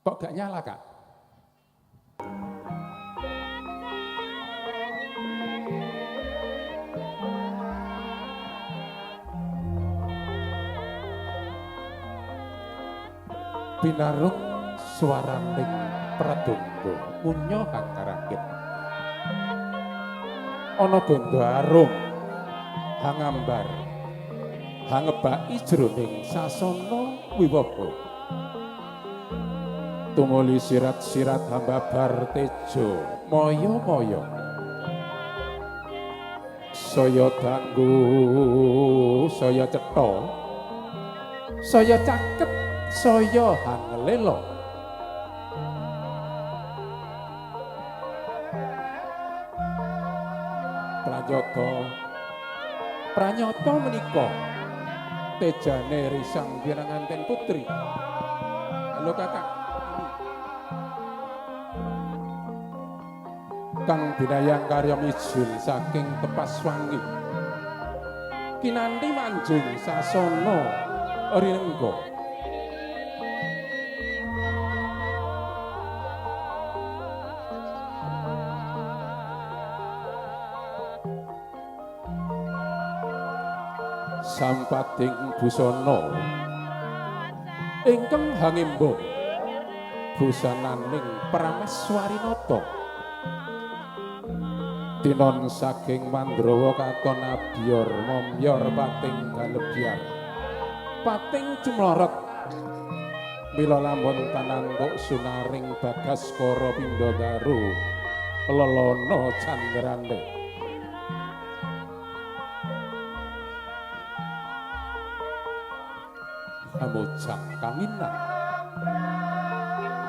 Kok gak nyala, Kak? Pinarung swaraning pradonga munyo hangkarangkit. Ana gandha arum hangambar hangebaki jroning sasana wiwaha. Tumuli sirat-sirat hambabar tejo maya-maya. Saya danggu, saya cetha, saya caket, saya hangelela. Pranyata, pranyata menika tejane risang pinanganten putri. Halo kakak. Kang binayang karya mijil saking Tepas Wangi. Kinanti manjing sasana rinengga. Sampating busana ingkang hangimba busananing Prameswarinata. Tinon saking Mandrawa katon abyor momyor pating galebyar pating cumlorot mila lamun tanantuk sunaring Bagaskara pindha daru lelana candrane. Amojang kanginan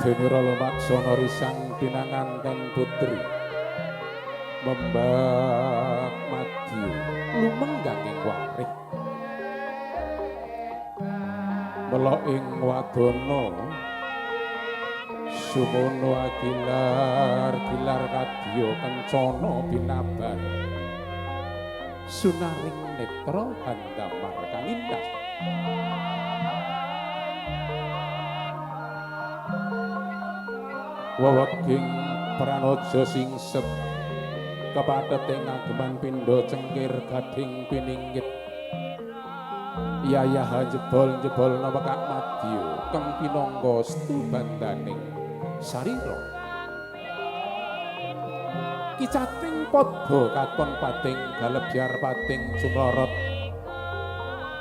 dene Lumaksana risang pinanganten putri membak madya lumengganging warih melok ing wadana sumono agilar gilar kadya kencana binabar sunaring netra handamar kangindah. Weweging pranaja singset kepadheting ageman pindha cengkir gading pininggit yayah jebol-jebol napa kak madya kang pinangka stubandaning sarira. Kicating padha katon pating galebyar pating cumlorot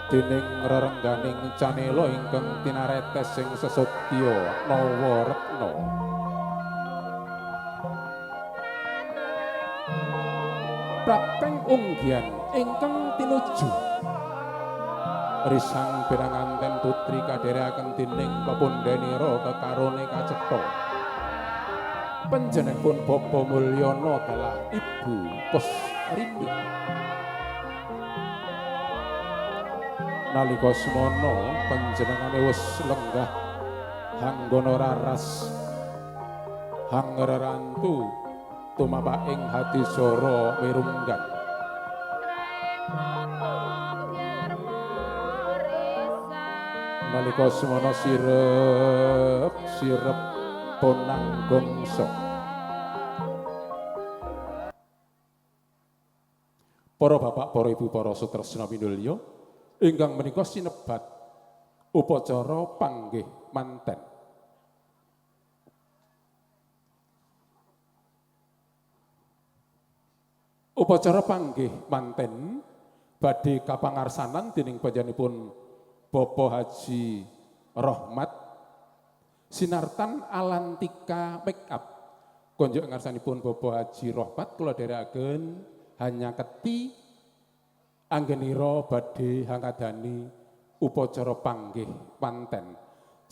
dening rerengganing canela ingkang tinaretes sing sesotya nawa retna. Prapteng unggian ingkang tinuju risang pinanganten putri kadherekaken dening pepundhenira kekarone kacetha. Panjenenganipun Bapa Mulyana dalah Ibu Kusrini. Nalika semana panjenengane wis lenggah hanggana raras hangrerantu tumapak ing hadisara mirunggan. Nalika semana sirep sirep bonang gongso. Para bapak, para ibu, para sutresna minulya ingkang menika sinebat upacara panggih manten. Upacara panggih manten badhe kapangarsanan dening panjenenganipun Bapak Haji Rohmat sinartan Alantika Make Up. Konjuk ngarsanipun Bapak Haji Rohmat kula dherekaken hanya keti anggenira badhe hangadani upacara panggih manten.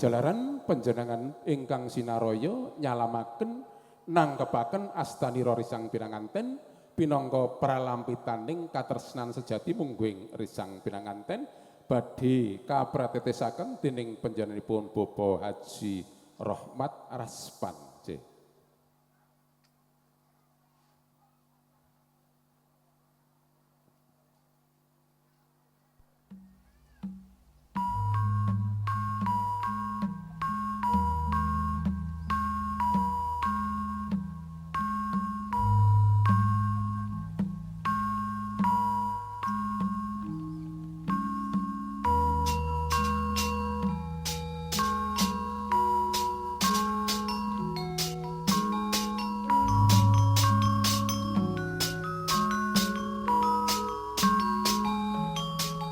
Jalaran panjenengan ingkang sinaraya nyalamaken nangkepaken astanira risang pinanganten pinangka pralampitaning katresnan sejati mungguing risang pinanganten badhe kapratetesaken dening panjenenganipun Bapak Haji Rohmat Raspan.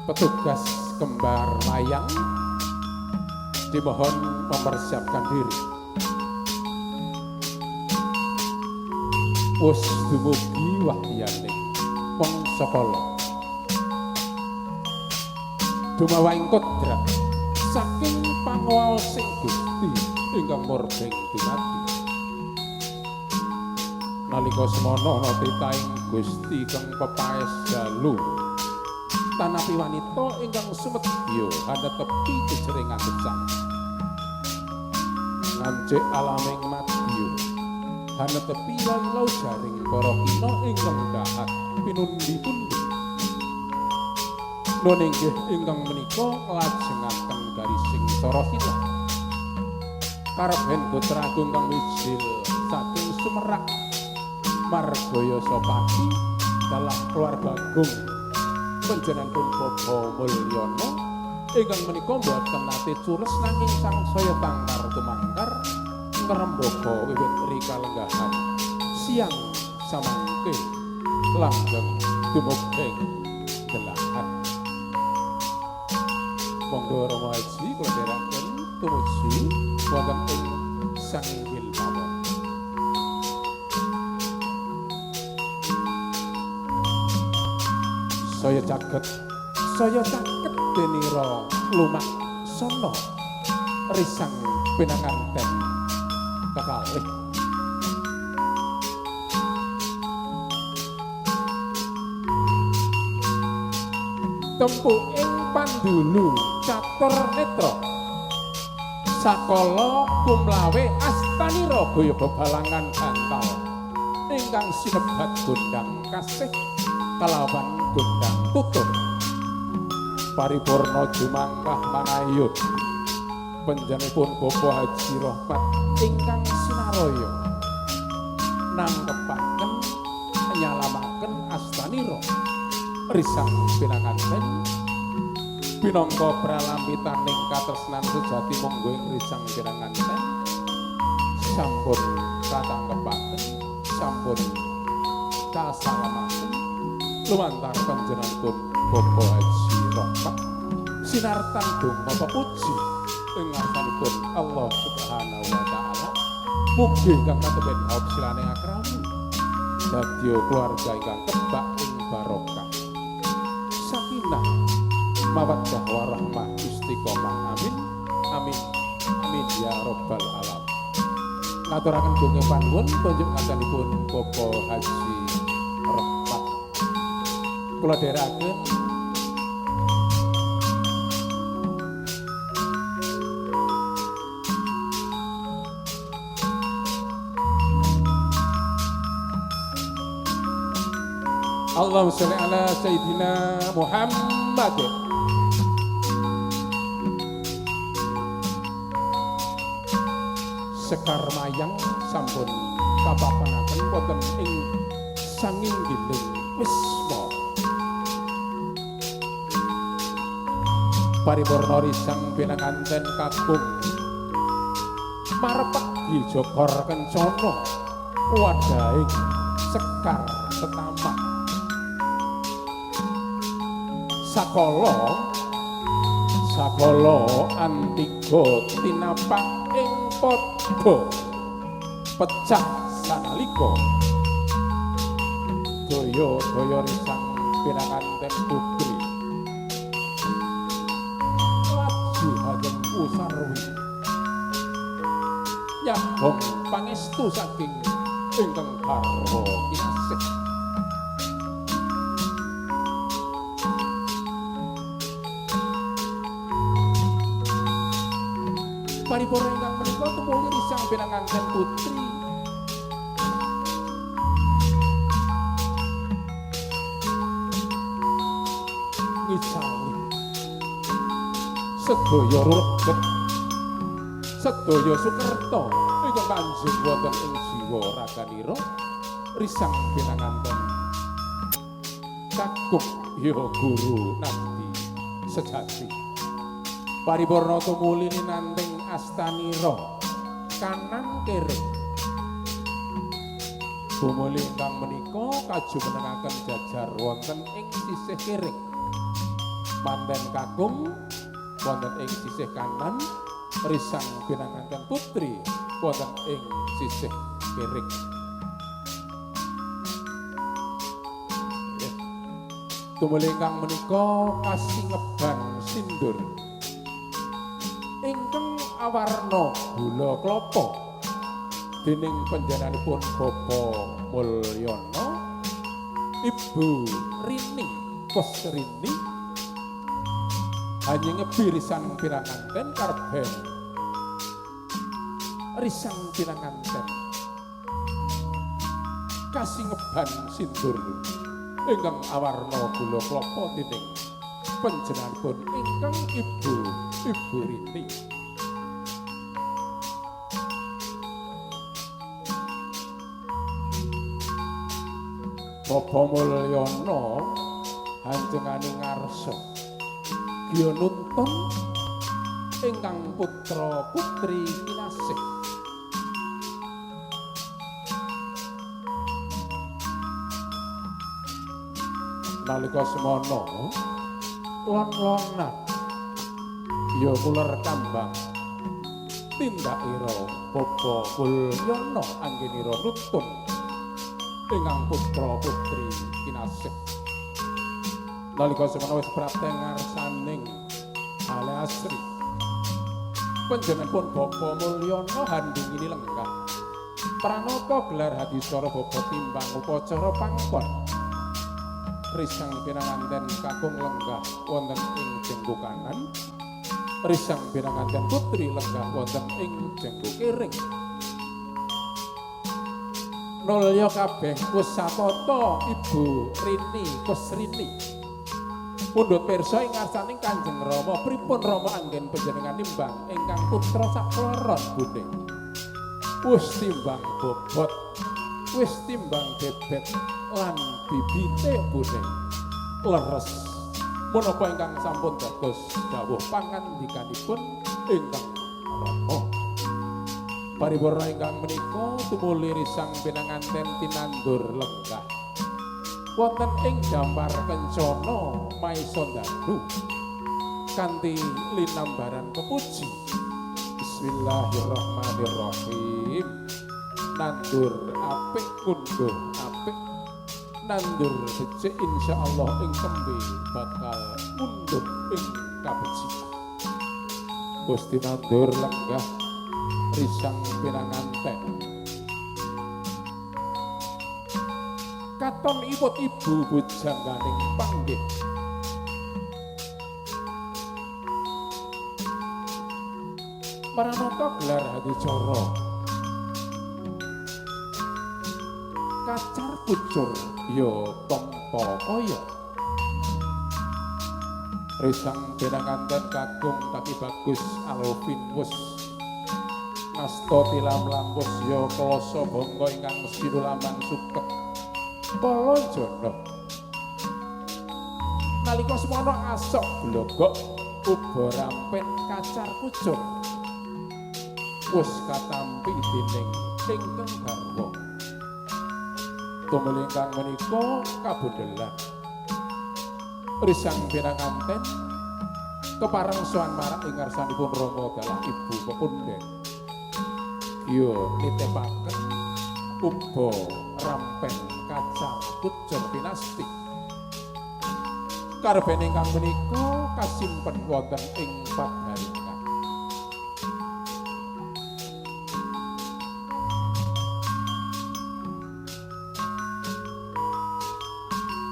Petugas kembar mayang dimohon mempersiapkan diri. Wus dumugi wahyaning mangsa kala. Dumawaing kodrat saking panguwaosing Gusti ingkang murbeng dumadi. Nalika semana ana titahing Gusti kang pepaes dalu tanapi wanita ingkang sumedya hanetepi jejering agesang. Ngancik alaming madya hanetepi lau jaring para kina ingkang dahat pinundi-pundi. Nun inggih ingkang menika nglajengaken garising sarasila. Kareben putra agung kang wijil saking Sumerak Margaya Sopati dalah keluarga agung panjenenganipun Bapak Mulyono ingkang menika mboten nate cures nanging sangsaya tangkar tumangkar ngrembaka wiwit rika lenggahan siang samangke langgeng dumugeng delahan. Monggo Romo Haji kula dherekaken tumuju wonten ing sanginggil mawon. Saya caket denira lumak sono risang pinanganten kekalih. Tempuking pandulu catur netra sakala kumlawe astanira gaya bebalangan bantal ingkang sinebat gondang kasih kalawan gondang tutur. Paripurna jumangkah mangayun panjenenganipun Bapak Haji Rohmat ingkang sinaraya nangkepaken nyalamaken astanira risang pinanganten pinangka pralampitaning katresnan sejati monggo ing risang pinanganten sampun katangkepaken sampun kasalamaken lumantar panjenenganipun Bapak Haji Rohmat sinartan donga pepuji ing ngarsanipun Allah Subhanahu wa taala. Mugi ingkang katemben haup silane akrami dadi keluarga ingkang kebak ing barokah, sakinah, mawaddah warahmah, istiqomah. Amin amin amin ya robbal alamin. Ngaturaken gunging panuwun kunjuk ngasanipun Bapak Haji Rohmat. Kula dherekaken Allahumma sholli ala Sayyidina Muhammad. Sekar mayang sampun kapapanaken wonten ing sanginggiling wisma. Paripurna risang pinanganten kakung marepek jokor kencana wadahing sekar setamak. Sakala antiga tinapak ing padha pecah sanalika daya-daya risang pinanganten putri laju hagem usarwi nyagong pangestu saking ingkang garwa kinasih. Paripurna ingkang menika tumuli risang pinanganten putri ngicali sedaya rureget sedaya sukerta ingkang kanjeng wonten ing jiwa raganira risang pinanganten kakung ya guru nabdi sejati. Paripurna tumuli ninanting astanira kanan kiri. Tumuli ingkang menika kajumenengaken jajar wonten ing sisih kiri. Manten kakung wonten ing sisih kanan, risang pinanganten putri wonten ing sisih kiri. Tumuli ingkang menika kasingeban sindur ingkang awarna gula klapa dening panjenenganipun Bapak Mulyono, Ibu Rini Kusrini, hanya ngebi risang pinanganten karben risang pinanganten kasingeban sindur ingkang awarna gula klapa dening panjenenganipun ingkang Ibu Rini. Bapak Mulyono hanjengane ngarsa giya nuntun ingkang putra putri kinasih. Nalika semono lon-lonan ya uler kambang tindakira Bapak Mulyono anggenira nutun ingkang putra putri kinasih. Nalika semono wis prapte ngarsaning ale asri, panjenenganipun Bapak Mulyono handingini lenggah pranata gelar hadisara baba timbang upacara pangkon. Risang pinanganten kakung lenggah wonten ing jenggo kanan, risang pinanganten putri lenggah wonten ing jenggo kiring. Nulya kabeh wis satata Ibu Rini Kusrini pundhut pirsa ing ngarsaning Kanjeng Rama, pripun Rama anggen panjenengan nimbang ingkang putra sakloron bune. Wis timbang bobot, wis timbang bebet lan bibite bune. Leres menapa ingkang sampun dados dawuh pangandikanipun ingkang Rama. Paripurna ingkang menika tumuli risang pinanganten tinandur lenggah wonten ing Dampar Kencana Maesa Dalu kanthi linambaran pepuji Bismillahirrahmanirrahim. Nandur apik ngunduh apik, nandur becik insyaallah ing tembe bakal ngunduh ing kabecikan. Gusti nandur lenggah risang pinanganten katon iwut ibu bujangganing panggih. Paranata gelar hadicara kacar kucur ya tampa kaya. Risang pinanganten kakung kaki bagus Alvin wus ngasta tilam lampus ya klasa bangga ingkang sinulaman suket kala jana. Nalika semono asok glogok uba rampet kacar kucur wis katampi dening ingkang garwa. Tumuli ingkang menika kabundelan risang pinanganten kepareng sowan marak ing ngarsanipun Rama dalah ibu pepundhen. Yo nitepaken uba rampen kacar kucur pinasti. Karben ingkang menika kasimpen wonten ing padaringan.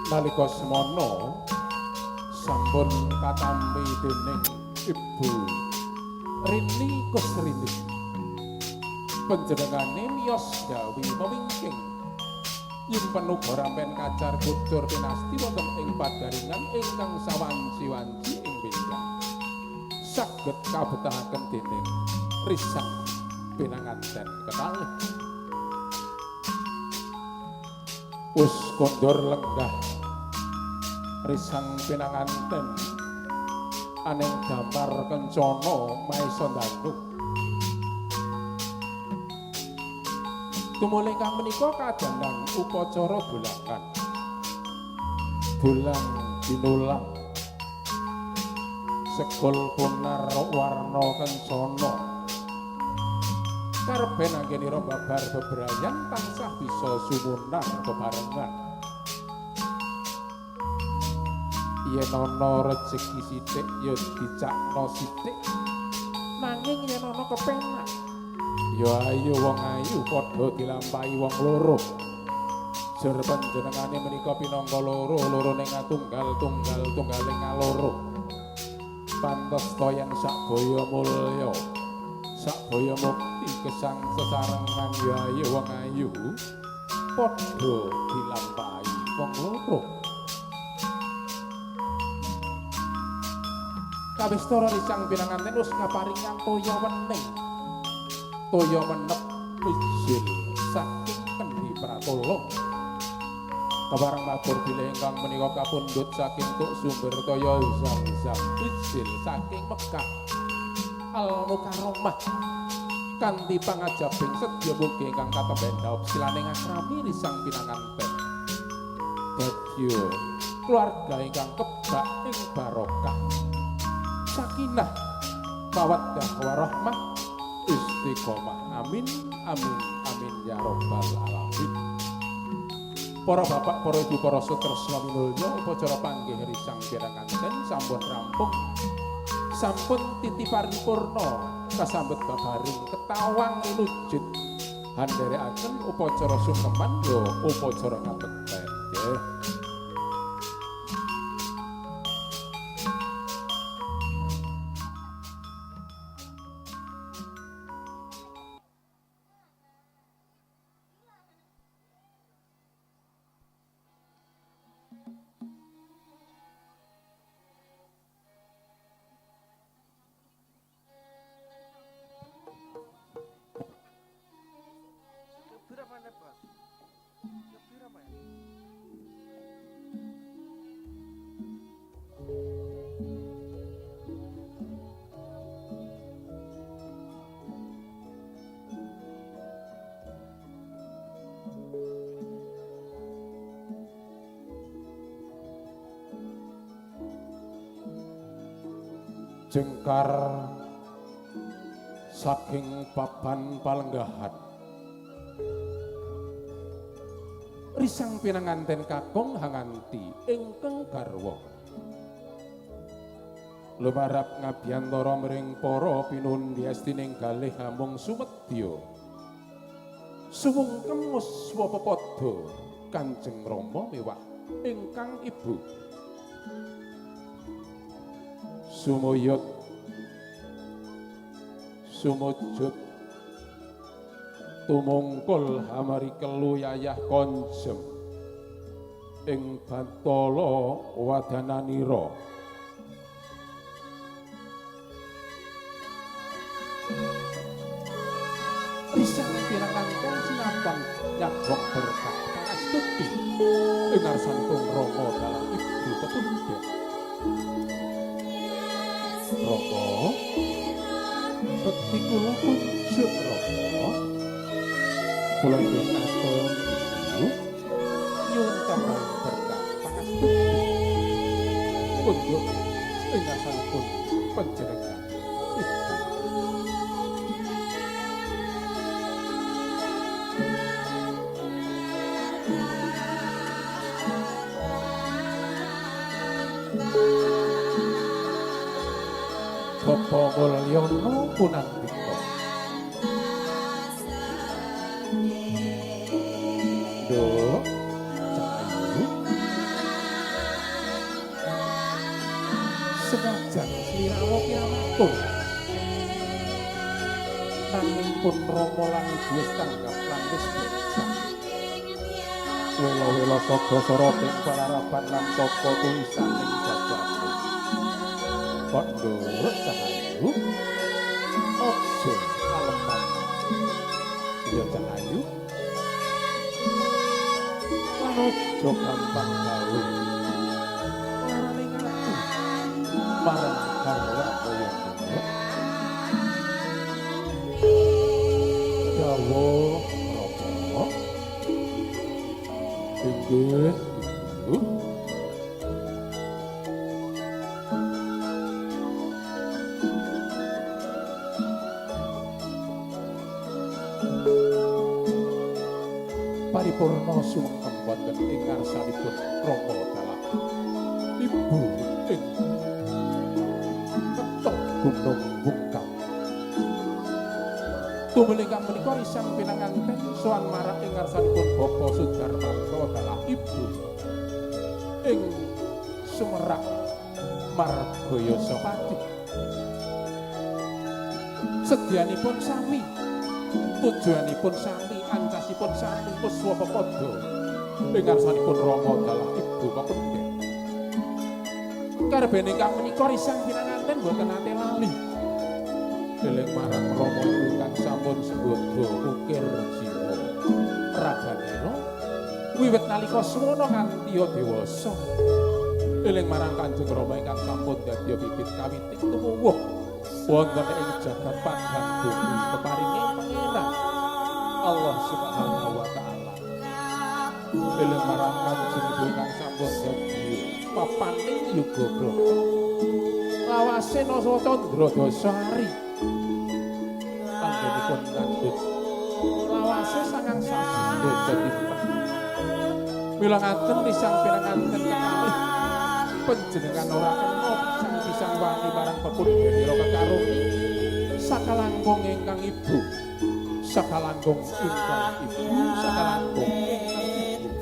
Nalika semono sampun katampi dening Ibu Rini Kusrini, panjenengane miyos gawi mewingking nyimpen uga rampen kacar kucur pinasti wonten ing padaringan ingkang sawanci-wanci ing benjang saged kabetahaken dening risang pinanganten kekalih. Wis kondor lenggah risang pinanganten aneng Dampar Kencana Maesa Dalu. Tumuli ingkang menika kadangan upacara bulangan. Bulan dinulang. Sekul punar warna kencana. Karben anggenira babar bebrayan tansah bisa sumunar bebarengan. Yen ana rejeki sithik ya dicakno sithik, nanging yen ana kepenak ya ayo wong ayu padha dilampahi wong loro. Jur panjenengane menika pinangka loro, lorone ngatunggal, tunggal tunggale ngaloro. Pantes to yen sakbaya mulya, sakbaya mukti gesang sesarengan ya ayo wong ayu padha dilampahi wong loro. Kawistara risang pinanganten wis kaparingan toya wening, toya menep ijil saking Kendhi Pratala. Kabarang matur bilih ingkang menika kapundhut saking tuk sumber toya Zam-zam ijil saking Mekah Al Mukarramah kanthi pangajabing sedya mugi ingkang katemben dhaup silaning akrami risang pinanganten. Dadi keluarga ingkang kebak ing barokah, sakinah, mawaddah warahmah, istiqomah. Amin amin amin ya rabbal alamin. Para bapak, para ibu, para sutresna minulya, upacara panggih risang pinanganten sampun rampung, sampun titi paripurna kasambet babaring ketawang linujut handherekaken upacara sungkeman ya upacara ngabekten nggih. Jengkar saking papan palenggahan risang pinanganten kakung hanganti ingkang garwa lumarap ngabiyantara mring para pinuhun diastining galih amung sumedya sumungkem uswa pepadha Kanjeng Rama mewah ingkang ibu. Sumuyut sumujud tumungkul hamari kelu yayah konjem ing Bathara wadananira. Risang pinanganten sinambang nyabok berkah pangastuti ing ngarsanipun Rama dalam ibu pepundhen. Rama, bekti kula kunjuk Rama, kula ingkang ibu nyuwun tambahan berkah pangastuti kunjuk ing ngarsanipun panjenengan ibu. Bapak Mulyono punandika. Nduk, Cahayu, senajan sliramu kiramatur, nanging pun Rama lan ibu wis tanggap lan wis becak. Wela-wela saga soroting palaraban lan toko tulisan ing jajamu. Kok nduk Cahayu, aja aleman. Ya Cahayu, lan aja gampang gawe larane ngati marang garwa ya nduk. Dawuh Rama. Inggih, Ibu. Purna sungkem wonten ing ngarsanipun Rama dalah Ibu ing ketok Gunung Wungkal. Tumul ingkang menika risang pinanganten sowan marak ing ngarsanipun Bapak Sudarmanto dalah Ibu ing Sumerak Margoyoso Pati. Sedyanipun sami, tujuanipun sami, ancasipun sami, puswa pepadha ing ngarsanipun Rama dalah Ibu pependhen. Karbene ingkang menika risang pinanganten boten nate lali eling marang Rama ingkang sampun senggoda ukir jiwa raganira wiwit nalika suwana nganti dewasa. Eling marang Kanjeng Rama ingkang sampun dadi bibit kawiting tumuwuh wonten ing jagat padang bumi peparinge Pangeran Allah Subhanahu wa taala. Eling marang Kanjeng Ibu ingkang sampun dadi papaning yuga brata lawase nasa candra dasari anggenipun ngandhut lawase sangang sasi dasa dinten. Mila ngaten risang pinanganten kekalih panjenengan ora kena pisang-pisang wani marang pepundhenira kekarone sakalangkung ingkang ibu, sakalangkung ingkang ibu, sakalangkung ingkang ibu.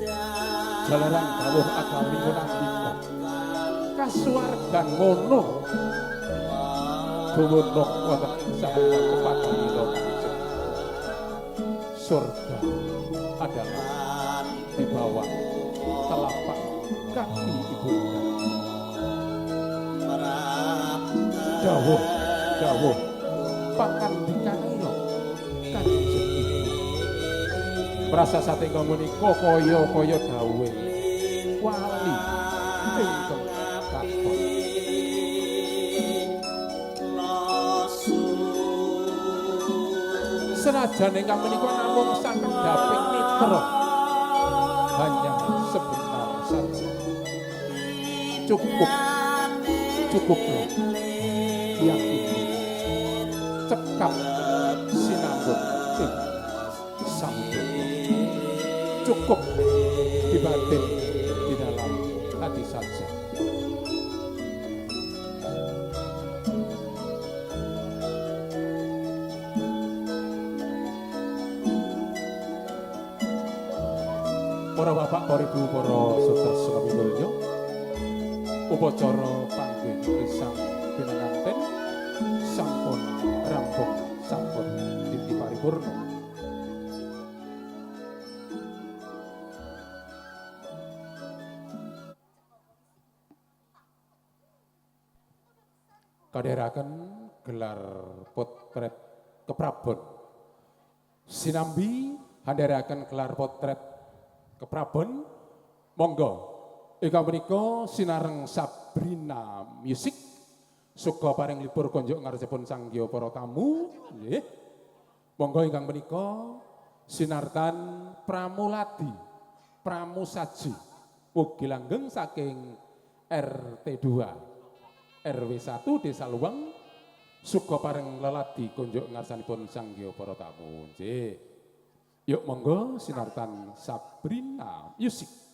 Jalaran dawuh agami nandika kasuwargan ngono dumunung wonten ing saha kepadhanira Kanjeng. Surga adalah di bawah telapak kaki ibunda. Dawuh dawuh pangandikanira Kanjeng Ibu. Prasa satingga menika kaya-kaya dawuhe wali ingkang katon. Senajan ingkang menika namung sakedhaping mitra, hanya sebentar saja. Cukup, cukuplah yang ini cekap sinambut ing samudra. Cukup dibatin di dalam hati saja. Para bapak, para ibu, para saudara mulya, upacara panggih risang pinanganten sampun rampung, sampun titi paripurna. Kadheraken gelar potret keprabon. Sinambi handharaken gelar potret keprabon, monggo ingkang menika sinareng Sabrina Music suka paring libur konjuk ngarsipun sangya para tamu nggih. Monggo ingkang menika sinartan Pramuladi Pramusaji ugi langgeng saking RT 2 RW 1 Desa Luweng suka paring leladi konjuk ngarsanipun sangya para tamu nggih. Yuk monggo sinartan Sabrina Music.